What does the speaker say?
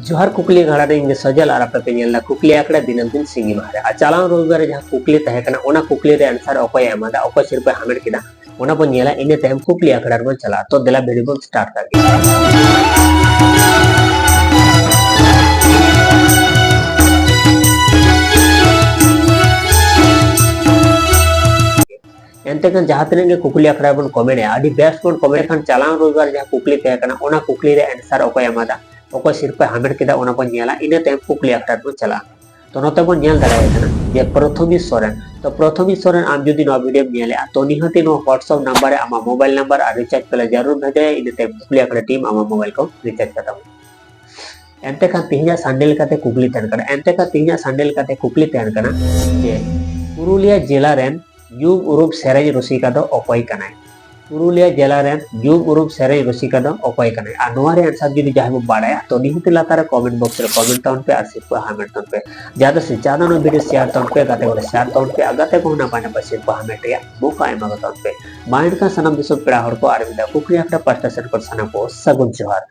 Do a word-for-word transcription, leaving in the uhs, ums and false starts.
ᱡᱚᱦᱟᱨ ᱠᱩᱠᱞᱤ ᱟᱠᱷᱲᱟ ᱨᱮ ᱤᱧ ᱜᱮ ᱥᱚᱡᱚᱞ ᱟᱨ ᱟᱯᱮ ᱯᱮ ᱧᱮᱞ ᱮᱫᱟ ᱠᱩᱠᱞᱤ ᱟᱠᱷᱲᱟ ᱫᱤᱱᱟᱹᱢ ᱫᱤᱱ ᱥᱤᱸᱜᱤ ᱢᱟᱦᱟ ᱨᱮ᱾ ᱟᱨ ᱪᱟᱞᱟᱣ ᱨᱚᱵᱤᱵᱟᱨ ᱨᱮ ᱡᱟᱦᱟᱸ ᱠᱩᱠᱞᱤ ᱛᱟᱦᱮᱸ ᱠᱟᱱᱟ, ᱚᱱᱟ ᱠᱩᱠᱞᱤ ᱨᱮ answer ᱚᱠᱚᱭᱮ ᱮᱢᱟᱫᱟ, ᱚᱠᱚᱭ ᱥᱤᱨᱯᱟᱹᱭ ᱦᱟᱢᱮᱴ ᱠᱮᱫᱟ, ᱚᱱᱟ ᱵᱚᱱ ᱧᱮᱞᱟ᱾ ᱤᱱᱟᱹ ᱛᱟᱭᱚᱢ ᱠᱩᱠᱞᱤ ᱟᱠᱷᱲᱟ ᱨᱮᱵᱚᱱ ᱪᱟᱞᱟᱜᱼᱟ᱾ ᱛᱚ ᱫᱮᱞᱟ video ᱵᱚᱱ start ᱠᱟᱜ ᱜᱮ᱾ ᱮᱱᱛᱮ ᱠᱷᱟᱱ ᱡᱟᱦᱟᱸ ᱛᱤᱱᱟᱹᱜ ᱜᱮ ᱠᱩᱠᱞᱤ ᱟᱠᱷᱲᱟ ᱨᱮᱵᱚᱱ comment ᱮᱜᱼᱟ, ᱟᱹᱰᱤ best ᱵᱚᱱ comment ᱮᱫ ᱠᱷᱟᱱ ᱪᱟᱞᱟᱣ ᱨᱚᱵᱤᱵᱟᱨ ᱡᱟᱦᱟᱸ ᱠᱩᱠᱞᱤ ᱛᱟᱦᱮᱸ ᱠᱟᱱᱟ, ᱚᱱᱟ ᱠᱩᱠᱞᱤ ᱨᱮ answer ᱚᱠᱚᱭ ᱮᱢᱟᱫᱟ, ᱚᱠᱚᱭ ᱥᱤᱨᱯᱟᱹᱭ ᱦᱟᱢᱮᱴ ᱠᱮᱫᱟ, ᱚᱱᱟ ᱵᱚᱱ ᱧᱮᱞᱟ᱾ ᱤᱱᱟᱹ ᱛᱟᱭᱚᱢ ᱠᱩᱠᱞᱤ ᱟᱠᱷᱲᱟ ᱨᱮᱵᱚᱱ ᱪᱟᱞᱟᱜᱼᱟ᱾ ᱛᱚ ᱱᱚᱛᱮ ᱵᱚᱱ ᱧᱮᱞ ᱫᱟᱲᱮᱭᱟᱜ ᱠᱟᱱᱟ ᱡᱮ ᱯᱨᱚᱛᱷᱚᱢᱤ ᱥᱚᱨᱮᱱ᱾ ᱛᱚ ᱯᱨᱚᱛᱷᱚᱢᱤ ᱥᱚᱨᱮᱱ, ᱟᱢ ᱡᱩᱫᱤ ᱱᱚᱣᱟ video ᱧᱮᱞᱮᱜᱼᱟ, ᱛᱚ ᱱᱤᱦᱟᱹᱛ ᱱᱚᱣᱟ WhatsApp number ᱨᱮ ᱟᱢᱟᱜ mobile number ᱟᱨ recharge plan ᱡᱟᱹᱨᱩᱲ ᱵᱷᱮᱡᱟᱭᱟ᱾ ᱤᱱᱟᱹ ᱛᱟᱭᱚᱢ ᱠᱩᱠᱞᱤ ᱟᱠᱷᱲᱟ team ᱟᱢᱟᱜ mobile ᱠᱚ recharge ᱠᱟᱛᱟᱢᱟ᱾ ᱮᱱᱛᱮ ᱠᱷᱟᱱ ᱛᱮᱦᱮᱧᱟᱜ Sunday ᱞᱮᱠᱟᱛᱮ ᱠᱩᱠᱞᱤ ᱛᱟᱦᱮᱱ ᱠᱟᱱᱟ, ᱮᱱᱛᱮ ᱠᱷᱟᱱ ᱛᱮᱦᱮᱧᱟᱜ Sunday ᱞᱮᱠᱟᱛᱮ ᱠᱩᱠᱞᱤ ᱛᱟᱦᱮᱱ ᱠᱟᱱᱟ ᱡᱮ ᱯᱩᱨᱩᱞᱤᱭᱟᱹ ᱡᱮᱞᱟ ᱨᱮᱱ ᱧᱩᱢ ᱩᱨᱩᱢ ᱥᱮᱨᱮᱧ ᱨᱩᱥᱤᱠᱟ ᱫᱚ ᱚᱠᱚᱭ ᱠᱟᱱᱟᱭ? ᱯᱩᱨᱩᱞᱤᱭᱟᱹ ᱡᱮᱞᱟ ᱨᱮᱱ ᱧᱩᱢ ᱩᱨᱩᱢ ᱥᱮᱨᱮᱧ ᱨᱩᱥᱤᱠᱟ ᱫᱚ ᱚᱠᱚᱭ ᱠᱟᱱᱟᱭ? ᱟᱨ ᱱᱚᱣᱟ ᱨᱮᱭᱟᱜ answer ᱡᱩᱫᱤ ᱡᱟᱦᱟᱸᱭ ᱵᱚᱱ ᱵᱟᱲᱟᱭᱟ, ᱛᱚ ᱱᱤᱦᱟᱹᱛ ᱞᱟᱛᱟᱨ ᱨᱮ comment box ᱨᱮ comment ᱛᱟᱵᱚᱱ ᱯᱮ ᱟᱨ ᱥᱤᱨᱯᱟᱹ ᱦᱟᱢᱮᱴ ᱛᱟᱵᱚᱱ ᱯᱮ᱾ ᱡᱟᱫᱟ ᱥᱮ ᱡᱟᱫᱟ ᱱᱚᱣᱟ video share ᱛᱟᱵᱚᱱ ᱯᱮ, ᱜᱟᱛᱮ ᱠᱚᱨᱮ share ᱛᱟᱵᱚᱱ ᱯᱮ ᱟᱨ ᱜᱟᱛᱮ ᱠᱚᱦᱚᱸ ᱱᱟᱯᱟᱭ ᱱᱟᱯᱟᱭ ᱥᱤᱨᱯᱟᱹ ᱦᱟᱢᱮᱴ ᱨᱮᱭᱟᱜ ᱢᱚᱠᱟ ᱮᱢᱟ ᱠᱚ ᱛᱟᱵᱚᱱ ᱯᱮ᱾ ᱢᱟ ᱮᱱᱠᱷᱟᱱ ᱥᱟᱱᱟᱢ ᱫᱤᱥᱚᱢ ᱯᱮᱲᱟ ᱦᱚᱲ ᱠᱚ ᱟᱨ ᱢᱤᱫ ᱫᱷᱟᱣ ᱠᱩᱠᱞᱤ ᱟᱠᱷᱲᱟ ᱯᱟᱦᱴᱟ ᱥᱮᱱ ᱠᱷᱚᱱ ᱥᱟᱱᱟᱢ ᱠᱚ ᱥᱟᱹᱜᱩᱱ ᱡᱚᱦᱟᱨ᱾